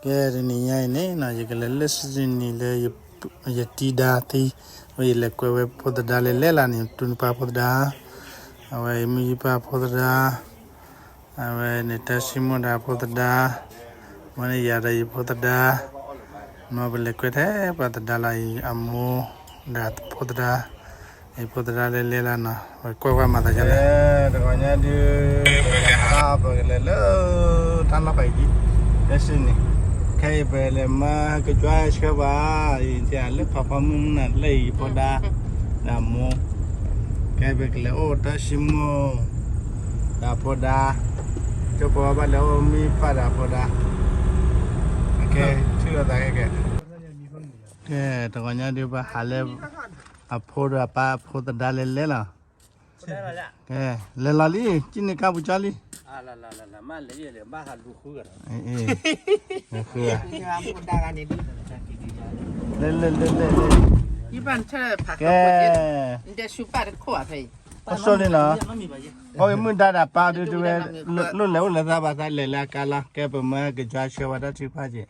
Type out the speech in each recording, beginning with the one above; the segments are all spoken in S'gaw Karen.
ကဲ တနံၤညါအံၤန့ၣ်နီၤ ယကလဲၤလၢ Sydney လၢ ယတံၤဒါသံ, အဝဲယလဲၤကွဲးဝဲဖိသဒါလၢလဲၤလၢ်န့ၣ် တူၢ်နပၢ်ဖိသဒါ, အဝဲယမုၢ်ယပၢ်ဖိသဒါ, အဝဲန့ၣ်တၢ်စံမိၣ်ဒီးဖိသဒါ, မ့ၢ်န့ၣ်ယၤဒီးယဖိသဒါ, မ်ပလဲၤကွဲးထဲပှၤသဒါလၢအမိၢ်ဒီးဖိသဒါ, ယဖိသဒါလၢလဲၤလၢ်နီၤ ပကွဲးကွၢ်မၤသးဒ်လဲၣ်. တဂီၤညါဒုး ပကလဲၤလၢ တၢ်လီၢ်ဖးယံၤ လၢစံးန့ၣ်, ခဲအံၤပလဲၤမၤကကွၢ်ဆှၢဘၣ်, အံၤလၢဖးဖီမုၢ်နၤလၢအံၤဖိဒါ ဒီးမိၢ်, ခဲအံၤပကလဲၤအိၣ်တၢ်စံမိၣ် ဒီးဖိဒါ, ကၠိဖိဘၣ်လဲၤအိၣ်မုၢ်ယပၢ်ဒီးဖိဒါ, ကဲ ထုးလိာ်သးခဲကဲ, ကဲ တဂီၤညါဒုးပဟးလၢ အဖိဒီးအပၢ်ဖိသဒါလၢလဲၤလီၤ. ကဲ လဲၤလီၤလံ ကံၣ်န့ၣ်ကါပူၤကၠီလံ. လဲၤလဲၤလဲၤလဲၤ, ကဲ အဆိလံနီၤ, အီၣ်မုၢ်ဒါဒီးပၢ်ဒုးတဝဲ လိၣ်လဲၤအိၣ်လဲၤသးဘၣ်သးလဲၤလၢအကါလီၤ, ကဲပမၤကကွၢ်ဆှၢဝဲတၢ်ထုကဖၣ်က့ၤ.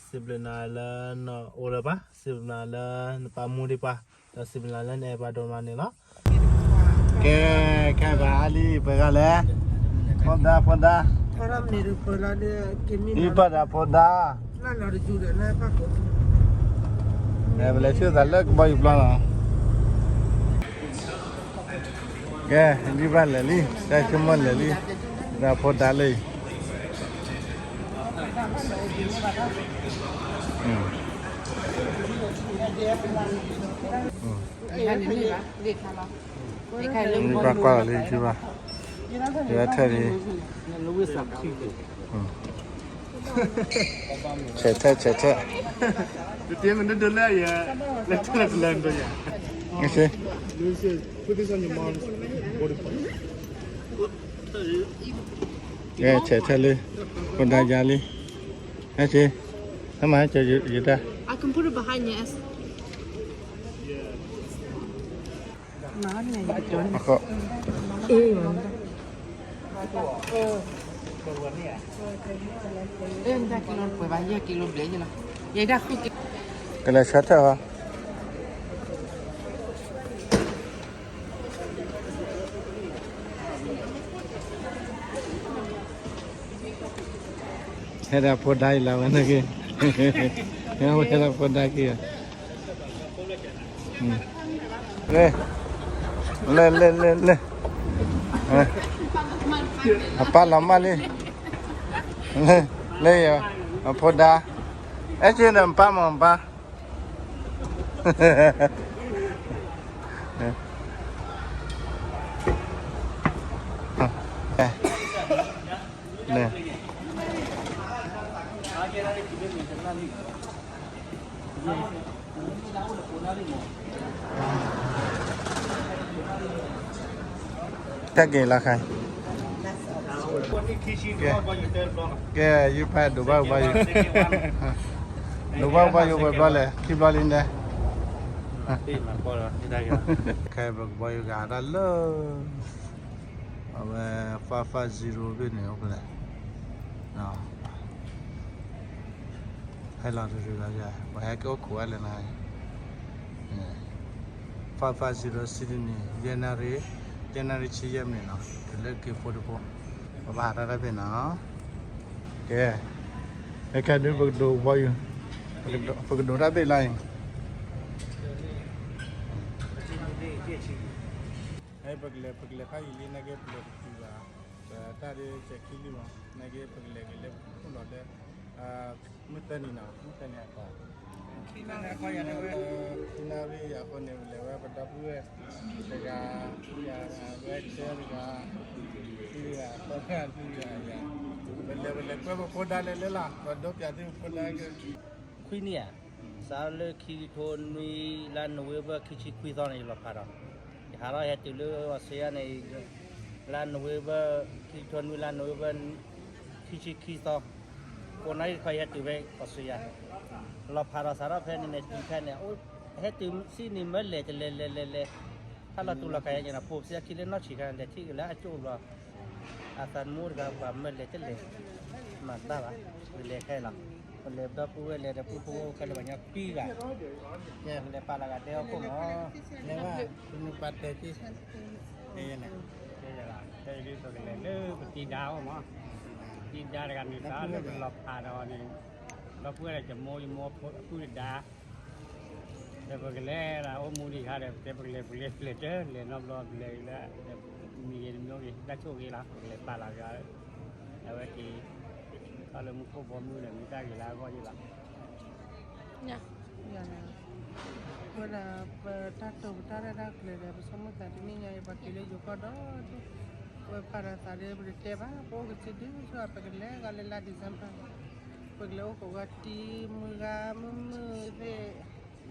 စံးဘျုးနၤလၢနအိၣ်လၢၤဘၣ်, စံးဘျုးနၤလၢနပာ်မူဒံးပှၤ, ဒီးစံးဘျုးနၤလၢနအဲၣ်ပှၤဒိၣ်မးန့ၣ်လီၤ. ကဲ ခဲအံၤပဟးလံ ပှဲၤဂၤလဲၣ်, ဖိဒါ ဖိဒါ, မုၢ်ယပၢ်ဒီးဖိဒါ, ပလဲၤဆူသးလၢကဘီယူၤပျီလီၤ. ကဲ ဒ်ဘၣ်လဲၤလံ တၢ်ဆိကမိၣ်လဲၤလံ, ဒီးဖိဒါလၢအံၤ ဘၣ်ကွၢ်လီၤလံ ဒ်ဘၣ်, ဒ်ဘၣ်ထဲလံ, ဆဲးထဲဆဲးထဲ, ဆဲးထဲလံ, ဖိဒါယါလံ, ဟဲက့ၤ, ဟဲမၤဟဲက့ၤယတၢ်, I can put it behind your ass. ကလဲၤဆၢထၢၣ်ဟီ, ဟဲဒၣ်ဖိဒါအံၤလၢဝဲနာ်က့, ဟဲဒၣ်ဖိဒါက့ၤ, လဲၤ, လဲၤလဲၤလဲၤလဲၤ, အပၢ်လီၤမၢ်လံ, လဲၤ, အဖိဒါ, အဲၣ်က့ၤဒီးပၢ်မၤပၢ် တၢ်က့ၤလီၤခါ, ကဲ, ယုၢ်ဖးဒိၣ်ဘၣ်ကဘီယူၤ, ဒိၣ်ဘၣ်ကဘီယူၤဝဲဘျီလဲၣ် ခံဘျီလံနဲ, ခဲပကဘီယူၤဂၤဒၣ်လၢ အဝဲ five five zero ဘ့ၣ်န့ၣ် အိၣ်ဖဲလဲၣ်, ဟဲလီၤတရံးလီၤယၤ ပှၤဟဲက့ၤအိၣ်ခိးဝဲလဲၣ်နၤ, five five zero Sydney ယဲၢ်နၣ်ရံၣ်, ယဲၢ်နၣ်ရံၣ်ဆံယဲၢ်မံးနံးနီၤ, တုၤလၢက့ၤဖိတဖိ, ပဘၣ်ဟးထီၣ်တၢ်ဖဲနီၤ, ကဲ, ခဲဒုးပကဒိးဘီယူၤ, ပကဒိးတၢ်ဘ့ၣ်လၢအံၤ ပကလဲၤ ပကလဲၤဖးယံာ်လံ နာ်က့ ပလဲၤတတုၤဘၣ်, ပတၢ်ဒုးစဲးခံလံမး, နာ်က့ ပကလဲၤက့ၤလၢပခိၣ်လီၤလၢ မုၢ်သၢနံၤနီၤ, မုၢ်သၢနံၤအကီၢ်, ခံနၣ်ရံၣ်အဃိန့ၣ် ပလဲၤဝဲပဒီပုၢ်ဝဲၢ်တဂၤ, ဝဲၢ်ဆၢတဂၤ, ခံဂၤ, သၢဂၤ, လွံၢ်ဂၤယၤ, ပလဲၤပလဲၤကွဲပဖိဒါလဲၤလဲၤလီၤ, ပဒိးပၠးသုပဖိဒါက့ၤ ခွံနံၣ်ဧါ, စးလၢခံကထိနွံလါ November ခံဆံခွံသီန့ၣ် ယလီၤဖးဒီး, ယဟးထီၣ်ဟဲတုၤလၢအီစထြ့လယါန့ၣ် လါ November ခံကထိနွံလါ November ခံဆံခံသီ, ကိးနၣ်ရံၣ်တခီယဟဲတုၤဖဲအီစထြ့လယါ, လီၤဖးဒီးစးထီၣ်ဖဲန့ၣ်န့ၣ် တုၤဖဲန့ၣ် ဟဲတုၤစံးန့ၣ် မၢလဲၤတလဲၤလဲၤလဲၤလဲၤ, ဟးလီၤတူၢ်လီၤကာ်ယဲန့ၣ် ဖိစံးအခံလၢနီၢ်ဆံးခါန့ၣ် လဲၤထံၣ်က့ၤလၢအကၠိၣ်ဘျီ, အသးမူတဂၤပှၤမၢလဲၤတလဲၤ မၤတဘၣ်ဘၣ်, ပလဲၤခဲလီၤ, ပလဲၤဒီပုၢ်ဝဲၢ်လဲၤဒီးပုၢ်ဖိခဲလၢာ်ပှၤညီပံဂၤ, ပလဲၤပာ်လီၤဂာ်ဒဲဟီၣ်ခိၣ်မး, လဲၤဘၣ်, ပနုာ်ပာ်တဲာ်က့ၤ, တဲယဲန့ၣ်, တဲယဲလီၤ, တဲယဲလံ ပကလဲၤလၢပတံၤဒါအအိၣ်မး, တံၤဒါတဂၤန့ၣ် သးလၢပလီၤဖးဒီးန့ၣ်, ဒီပုၢ်ဝဲၢ်ဒီးယမိၢ် ယမိၢ်အပုၢ်တဒါ ဒီးပကလဲၤလၢအိၣ်မူဒံးခါဒီး ပတဲပကလဲၤ ပကလဲၤ ပလဲၤတၢ် လဲၤနီတဘျီ ပလဲၤလၢ မံၤဂ့ၤတမံၤဂ့ၤ တၢ်ဆိၣ်ဂ့ၤလီၤ ပကလဲၤပာ်လီၤက့ၤ, အဝဲက့ၤ ထီၣ်လၢမူခိၣ်ဘီမုၢ်ဒီး မ့ၢ်တၢ်ဂ့ၤလၢအဂီၢ်ယ့ၣ်လီၤ. ဝဲဒၣ် ပတၢ်တိာ်ပတၢ်ရဲၣ်တၢ်ကျဲၤဒီး ပဆိကမိၣ်သးတနံၣ်ညါအံၤ ပှၤက့ၤလၢယိၤကီၢ်ဒီး ဝဲဖးဒီးသးဒီး ပတတဲဘၣ် ပအိၣ်ကစုဒု ပကလဲၤဂီၤလၢလါ December ပကလဲၤအိၣ်ကိးဂၤတံၤ မုၢ်ဂၤမုၢ်မုၢ်သ့ၣ်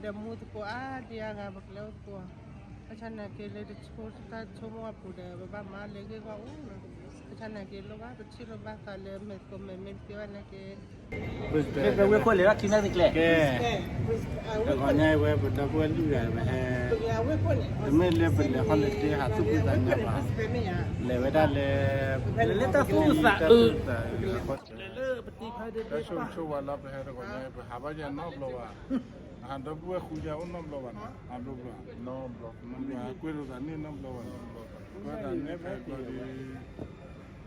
ဒီးမူသကိးအါဒံအါဂၤ ပကလဲၤအိၣ်သကိး, ဘၣ်ဆၣ်နာ်က့လၢတၢ်ဆိကမိၣ်အပူၤဒီး ပဘၣ်မၤလၢအဂ့ၢ်အဂီၢ်အိၣ်လီၤ, ဘၣ်ဆၣ်နာ်က့လိၣ်ဘၣ် ပထံၣ်လိာ်ဘၣ်သးလၢမဲာ်သကိးမဲာ်မ့ၢ်တသ့ဘၣ်နာ်က့ ပဝဲခိၣ်လဲၤထီၣ်ခံမ့ၢ်တကျဲ, ကဲ, တဂီၤညါအံၤဝဲပဒီပုၢ်ဝဲၢ်လွံၢ်ဂၤဝဲဟဲ, တမ့ၢ်လၢပလဲၤဟီၣ်လၢတ့ ဟးသူၣ်ဖှံသးညီဘၣ်, လဲၤဝဲဒၣ်လၢ, လၢတၢ်သူၣ်သးအုး, လၢပတံၤဖါဒ့ဒ့ တၢ်ဆိၣ်ဆိၣ်ဝါလီၤ ပဟဲတဂီၤညါအံၤ ပဟးဘၣ်ယဲနီတဘျီဘၣ်, ပဟးဒီပုၢ်ဝဲၢ်ဃုယၤအိၣ်နီတဘျီဘၣ်နီၤ, ဟးဘျီဘျီ, ကွဲးလိာ်သးန့ၢ်နီတဘျီဘၣ်, ကွဲးသးန့ၢ်ဖဲဘျီဒီး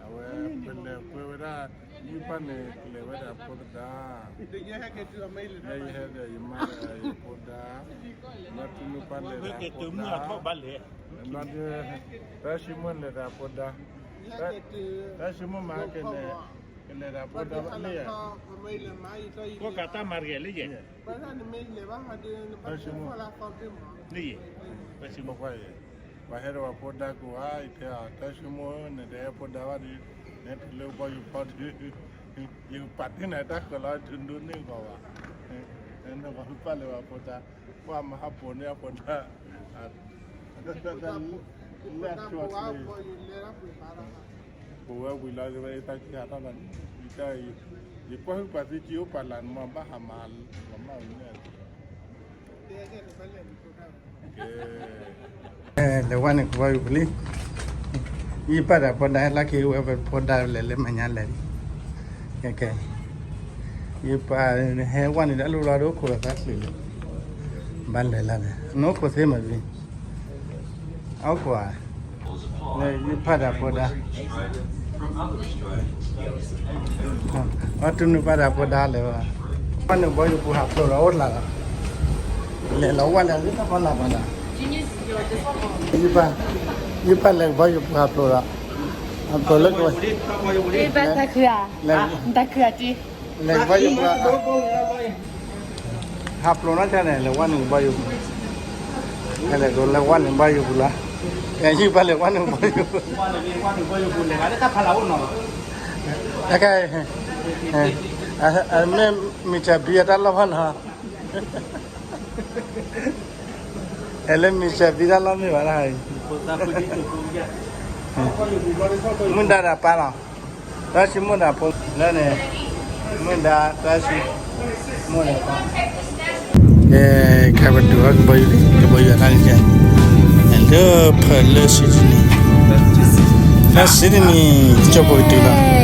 အဝဲပလဲၤကွဲးဝဲဒၣ် ယုၢ်ပၢ်န့ၣ် လဲၤဝဲဒၣ်ဖိသဒါ, ယဟဲဒီးယမါဒီးယဖိဒါ, ဘျီထူနုၢ်ပၢ်လဲၤဒၣ်ဖိဒါ, ဘျီဒီး တၢ်ၡမူလဲၤဒၣ်ဖိဒါ, တၢ်ၡမူမၤကလဲၤ, ကလဲၤဒၣ်ဖိဒါလၢယဲ, ဖိကးတၢ်မၤတဂ့ၤလၢယဲ, တၢ်ၡမူ, လၢယဲ, တၢ်ၡမူ ပှၤဟဲဒီးပှၤဖိဒါကိးဧါ ယတဲအီၤ တၢ်ၡမူဧၢ နတဟဲဖိဒါဘၣ်ဒီး နဟဲတုၤလၢဘီယူၤဖီဒီး ယကပာ်တ့ၢ်နၤတၢ်ဃၢၤလီၤ တုၤဒိးန့ၢ်ဂီၤဘၣ်, နဂီၤပာ်လၢပှၤဖိဒါ, ပှၤမၤဟးပိာ်န့ၢ်အဖိဒါ, လၢအဆိအချ့ ပဝဲဝံၤလီၤ ဝဲတၢ်ခံဂၤတၢ်လီၤန့ၣ် ယကွၢ်ဟုၣ်ပာ်သံက့အိၣ်ပာ်လၢနမၤဘၣ်ဟးမၤလီၤမၢ်ဝံၤန့ၣ် ကဲ, လဲၤဝဲန့ၣ်ကဘီယူၤပူၤလံ, ယပၢ်ဒီးဖိဒါလၢက့ၤဝဲပဖိဒါလဲၤလၢမဲာ်ညါလဲၤလံ, ကဲ, ယပၢ်ဟဲဝဲန့ၣ်ဒီးအလိၤလီၤဒီးအိၣ်ခိးဒီးသးချုးလံ, ဘၣ်လဲၤလၢန့ၣ် နအိၣ်ခိးသ့မးလံ, အိၣ်ခိးဧါ, ယပၢ်ဒီးဖိဒါ အတူၢ်နုၢ်ပၢ်ဒီးဖိဒါလဲၤဝဲ, ဝဲန့ၣ်ဘီယူၤပူၤဟးဖျိးဒီးအိၣ်လၢ်လီၤ, လဲၤလီၤဝဲလဲၤလၢတၢ်ဖီလာ်ပှၤဒီး, ယပၢ်, ယပၢ်လဲၤကဘီယူၤပူၤဟးဖျိးဒီး, ဟးဖျိးလၢကဝဲ, တၢ်ခုဧါ, တၢ်ခုဧါတံၢ် လဲၤကဘီယူၤပူၤ, ဟးဖျိးနီၢ်ကါန့ၣ် လဲၤဝဲန့ၣ်ကဘီယူၤပူၤ, လဲၤဝဲန့ၣ်ကဘီယူၤပူၤလီၤ, ယပၢ်လဲၤဝဲန့ၣ်ကဘီယူၤပူၤ, တၢ်ခါ, မ့ၢ်မံၤစၢ်ဘံအတၢ်လီၢ်ဘၣ်နီၤ အဲၣ်လၢမံၤစၢၤဘံတၢ်လီၢ်မ့ၢ်ဘၣ်တၢ်အံၤ, မုၢ်ဒါဒီးပၢ်လီၤ, တၢ်ၡမူၣ်ဒီးဖိလၢန့ၣ်, မုၢ်ဒါတၢ်ၡမူၣ်ဒီးပၢ်, ကဲ, ကဲပဒုးဝဲကဘီယူၤလံ ကဘီယူၤအတၢ်ကဲ, လၢဖၢလၢ Sydney, လၢ Sydney ကၠိဖိကတုၤလီၤ